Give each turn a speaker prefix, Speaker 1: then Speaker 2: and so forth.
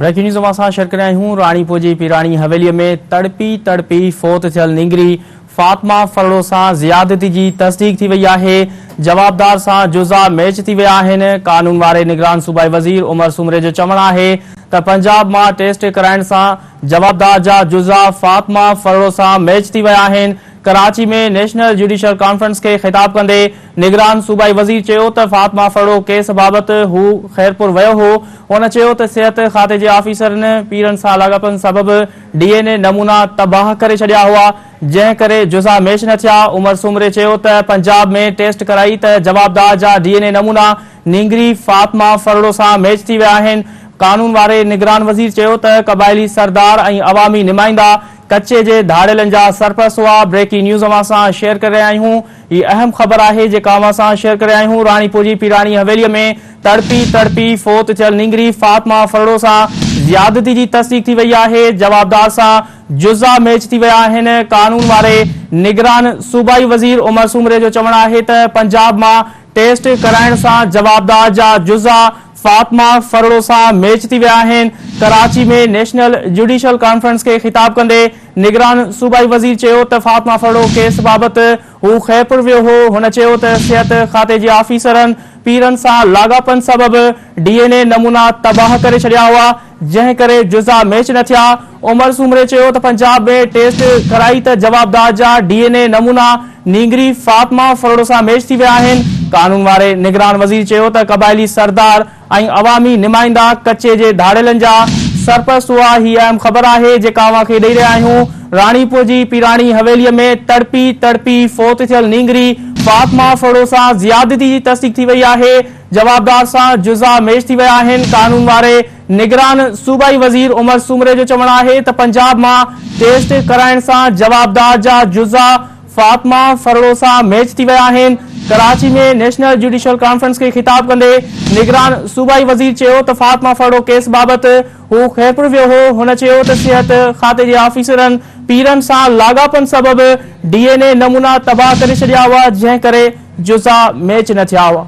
Speaker 1: Breaking news اوهان سان share ڪري آهيون راڻيپور جي پيراڻي حويلي ۾ تڙپي تڙپي فوت ٿيل نينگري فاطمه ڦرڙو سان زيادتي جي تصديق ٿي وئي آهي جوابدار سان جزا ميچ ٿي ويا آهن قانون واري نگران صوبائي وزير عمر سومري جو چوڻ آهي ته پنجاب مان ٽيسٽ ڪرائڻ سان جوابدار جا جزا فاطمه ڦرڙو سان ميچ ٿي ويا آهن ڪراچي ۾ نيشنل جوڊيشل ڪانفرنس کي خطاب ڪندي نگران صوبائي وزير چيو ته فاطمه ڦرڙو ڪيس بابت هو خيرپور ويو هو. هن چيو ته صحت کاتي جي آفيسرن پيرن سان لاڳاپن سبب ڊي اين اي نمونا تباهه ڪري ڇڏيا هئا، جنهن ڪري جزا ميچ نه ٿيا. عمر سومري چيو ته پنجاب ۾ ٽيسٽ ڪرائي ته جوابدار جا ڊي اين اي نمونا نينگري فاطمه ڦرڙو سان ميچ ٿي ويا آهن. قانون واري نگران وزير چيو ته قبائلي سردار ۽ عوامي نمائندا ڪچي جي ڌاڙيلن جا سرپرست هئا. بريڪنگ نيوز اوهان سان شيئر ڪري رهيا آهيون. هي اهم خبر آهي جيڪا اوهان سان شيئر ڪري رهيا آهيون. راڻيپور جي پيراڻي حويلي ۾ تڙپي تڙپي فوت ٿيل نينگري فاطمه ڦرڙو سان زيادتي جي تصديق ٿي وئي آهي. جوابدار سان جزا ميچ ٿي ويا آهن. قانون واري نگران صوبائي وزير عمر سومري جو چوڻ آهي ته پنجاب مان ٽيسٽ ڪرائڻ سان جوابدار جا جزا فاطمه ڦرڙو سان ميچ ٿي ويا آهن. ڪراچي ۾ نيشنل جوڊيشل ڪانفرنس کي خطاب ڪندي نگران صوبائي وزير چيو ته فاطمه ڦرڙو ڪيس بابت هو خيرپور ويو هو. هن چيو ته صحت کاتي جي آفيسرن پيرن سان لاڳاپن سبب ڊي اين اي نمونا تباهه ڪري ڇڏيا هئا، جنهن ڪري جزا ميچ نه ٿيا. عمر سومري چيو ته پنجاب ۾ ٽيسٽ ڪرائي ته جوابدار جا ڊي اين اي نمونا نينگري فاطمه ڦرڙو سان ميچ ٿي ويا آهن. قانون واري نگران وزير چيو ته قبائلي سردار ۽ عوامي نمائندا ڪچي جي ڌاڙيلن جا سرپرست هئا. هي اهم خبر آهي جيڪا اوهان کي ڏئي رهيا آهيون. راڻيپور جي پيراڻي حويلي ۾ تڙپي تڙپي فوت ٿيل نينگري فاطمه ڦرڙو سان زيادتي جي تصديق ٿي وئي آهي. جوابدار سان جزا ميچ ٿي ويا آهن. قانون واري نگران صوبائي وزير عمر سومري جو چوڻ آهي ته پنجاب مان ٽيسٽ ڪرائڻ سان جوابدار جا جزا فاطمه ڦرڙو سان ميچ ٿي ويا آهن. ڪراچي ۾ نيشنل جوڊيشل ڪانفرنس کي خطاب ڪندي نگران صوبائي وزير چيو ته فاطمه ڦرڙو ڪيس بابت هو خيرپور ويو هو. هن چيو ته صحت کاتي جي آفيسرن پيرن سان لاڳاپن سبب ڊي اين اي نمونا تباهه ڪري ڇڏيا هئا جنهن ڪري جزا ميچ نه ٿيا هئا.